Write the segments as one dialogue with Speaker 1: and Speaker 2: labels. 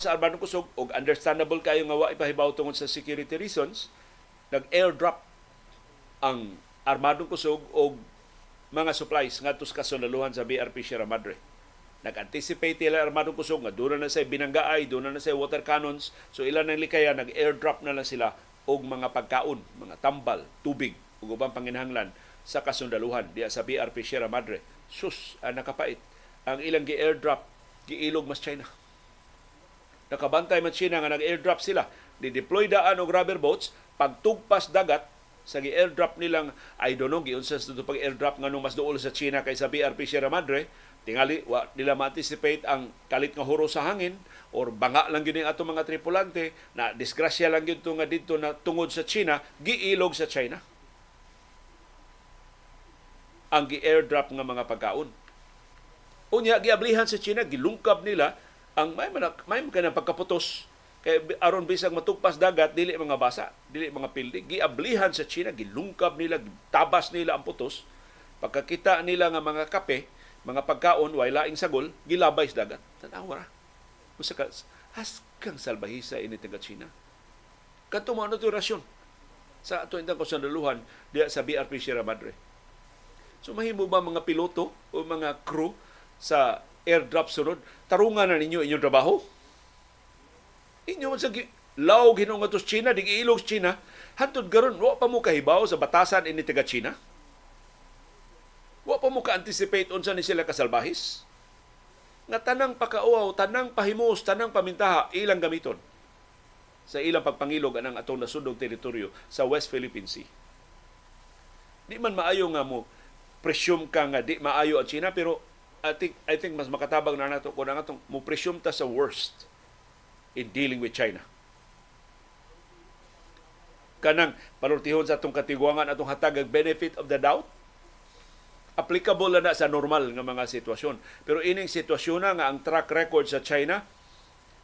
Speaker 1: Sa Armadong Kusog, og understandable kayo nga wa ipahibaw tungod sa security reasons, nag-airdrop ang Armadong Kusog og mga supplies ngadto sa kasundaluhan sa BRP Sierra Madre. Nag-anticipate nila Armadong Kusog nga doon na say binanggaay, doon na say water cannons, so ilan nang likaya, nag-airdrop na lang sila og mga pagkaon, mga tambal, tubig ug ubang panginahanglan sa kasundaluhan diya sa BRP Sierra Madre. Sus, ang nakapait. Ang ilang gi-airdrop, giilog mas China. Nakabantay man China nga nag-airdrop sila. Di-deploy daan og rubber boats, pagtugpas dagat sa gi-airdrop nilang, I don't know, giunsa sa pag airdrop nganong mas duol sa China kaysa BRP Sierra Madre. Tingali wa nila ma-anticipate ang kalit nga huro sa hangin or banga lang gyud atong mga tripulante na disgrasya lang gyud to nga didto na tungod sa China, giilog sa China ang gi-airdrop nga mga pagkaon. Unya giablihan sa China, gilungkab nila ang may man may kanang pagkaputos kay aron bisag matugpas dagat, dili mga basa, dili mga pildi. Giablihan sa China, gilungkab nila, tabas nila ang putos. Pagkakita nila nga mga kape, mga pagkaon, way laing sagol, gilabay sa dagat. Tanawa ra. Usa ka haskang salbahisa ini taga China. Kadto mo ano rasyon sa ato intang kasundaluhan diya sa BRP Sierra Madre. So mahimo ba mga piloto o mga crew sa airdrop sunod, tarungan na ninyo inyong trabaho? Inyo man sa lawg hinuon ngadto sa China, di giilog sa China, hantod karon wa pa mo kahibaw sa batasan ini taga China? Wa pa mo ka-anticipate unsa ni sila kasalbahis? Nga tanang pakauaw, tanang pahimos, tanang pamintaha ilang gamiton sa ilang pagpangilog anang atong nasudnong teritoryo sa West Philippine Sea. Di man maayo nga mo presume ka nga di maayo ang China, pero I think mas makatabang na nato kung ang atong mo presume ta sa worst in dealing with China. Kanang panultihon sa atong katiguangan, atong hatag ang benefit of the doubt, applicable na na sa normal nga mga sitwasyon. Pero ining sitwasyon na nga ang track record sa China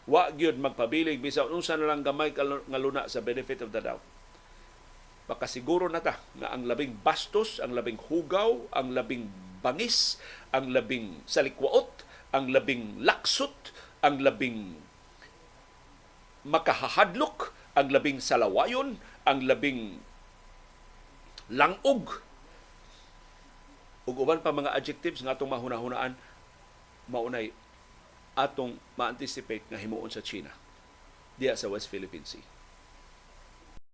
Speaker 1: wa gyud magpabilig bisan unsa na lang gamay nga luna sa benefit of the doubt. Baka siguro na ta nga ang labing bastos, ang labing hugaw, ang labing bangis, ang labing salikwaot, ang labing laksot, ang labing makahahadlok, ang labing salawayon, ang labing langog, ug uban pa mga adjectives nga atong mahuna-hunaan, maunay atong ma-anticipate nga himuon sa China diya sa West Philippine Sea.